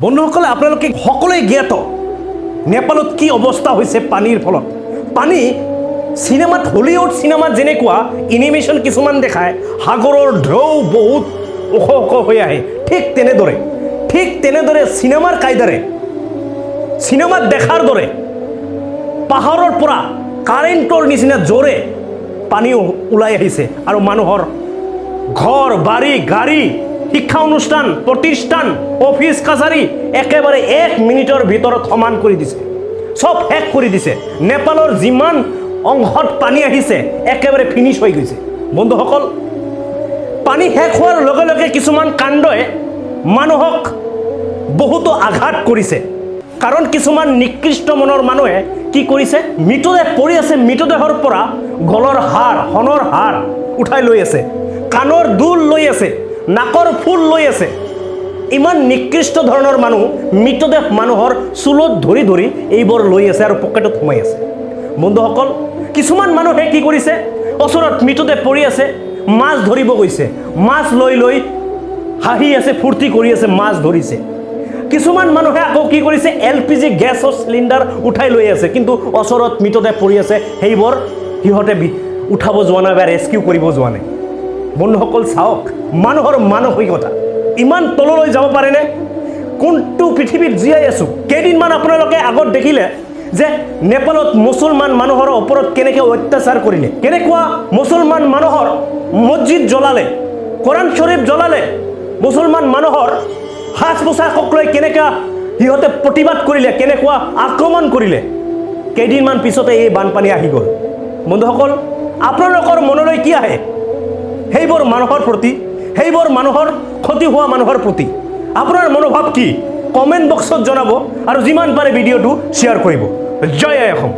বন্ধুসকলে, আপোনালোকে সকলোৱে জ্ঞাত নেপালত কি অৱস্থা হৈছে পানীৰ ফলত। পানী চিনেমাত, হলিউড চিনেমাত যেনেকুৱা এনিমেশ্যন কিছুমান দেখায়, সাগৰৰ ঢৌ বহুত ওখ ওখ হৈ আহে, ঠিক তেনেদৰে চিনেমাৰ কায়দাৰে, চিনেমাত দেখাৰ দৰে পাহাৰৰ পৰা কাৰেণ্টৰ নিচিনা জোৰে পানী ওলাই আহিছে আৰু মানুহৰ ঘৰ বাৰী, গাড়ী, শিক্ষা অনুষ্ঠান প্ৰতিষ্ঠান, অফিচ কাছাৰী একেবাৰে এক মিনিটৰ ভিতৰত সমান কৰি দিছে, চব শেষ কৰি দিছে। নেপালৰ যিমান অংশত পানী আহিছে, একেবাৰে ফিনিছ হৈ গৈছে। বন্ধুসকল, পানী শেষ হোৱাৰ লগে লগে কিছুমান কাণ্ডই মানুহক বহুতো আঘাত কৰিছে। কাৰণ কিছুমান নিকৃষ্ট মনৰ মানুহে কি কৰিছে? মৃতদেহ পৰি আছে, মৃতদেহৰ পৰা গলৰ হাৰ, সোণৰ হাৰ উঠাই লৈ আছে, কাণৰ দুল লৈ আছে, নাকৰ ফুল লৈ আছে। ইমান নিকৃষ্ট ধৰণৰ মানুহ মৃতদেহ মানুহৰ চুলত ধৰি ধৰি এইবোৰ লৈ আছে আৰু পকেটত সোমাই আছে। বন্ধুসকল, কিছুমান মানুহে কি কৰিছে? ওচৰত মৃতদেহ পৰি আছে, মাছ ধৰিব গৈছে, মাছ লৈ লৈ হাঁহি আছে, ফূৰ্তি কৰি আছে, মাছ ধৰিছে। কিছুমান মানুহে আকৌ কি কৰিছে? এলপিজি গেছৰ চিলিণ্ডাৰ উঠাই লৈ আছে, কিন্তু ওচৰত মৃতদেহ পৰি আছে, সেইবোৰ সিহঁতে উঠাব যোৱা নাই বা ৰেস্কিউ কৰিব যোৱা নাই। বন্ধুসকল, চাওক, মানুহৰ মানসিকতা ইমান তললৈ যাব পাৰেনে? কোনটো পৃথিৱীত জীয়াই আছোঁ? কেইদিনমান আপোনালোকে আগত দেখিলে যে নেপালত মুছলমান মানুহৰ ওপৰত কেনেকৈ অত্যাচাৰ কৰিলে, কেনেকুৱা মুছলমান মানুহৰ মছজিদ জ্বলালে, কোৰাণ শ্বৰীফ জ্বলালে, মুছলমান মানুহৰ সাজ পোছাকক লৈ কেনেকুৱা সিহঁতে প্ৰতিবাদ কৰিলে, কেনেকুৱা আক্ৰমণ কৰিলে। কেইদিনমান পিছতে এই বানপানী আহি গ'ল। বন্ধুসকল, আপোনালোকৰ মনলৈ কি আহে সেইবোৰ মানুহৰ প্ৰতি? সেইবোৰ মানুহৰ ক্ষতি হোৱা মানুহৰ প্ৰতি আপোনাৰ মনোভাৱ কি? কমেণ্ট বক্সত জনাব আৰু যিমান পাৰে ভিডিঅ'টো শ্বেয়াৰ কৰিব। জয় আই অসম।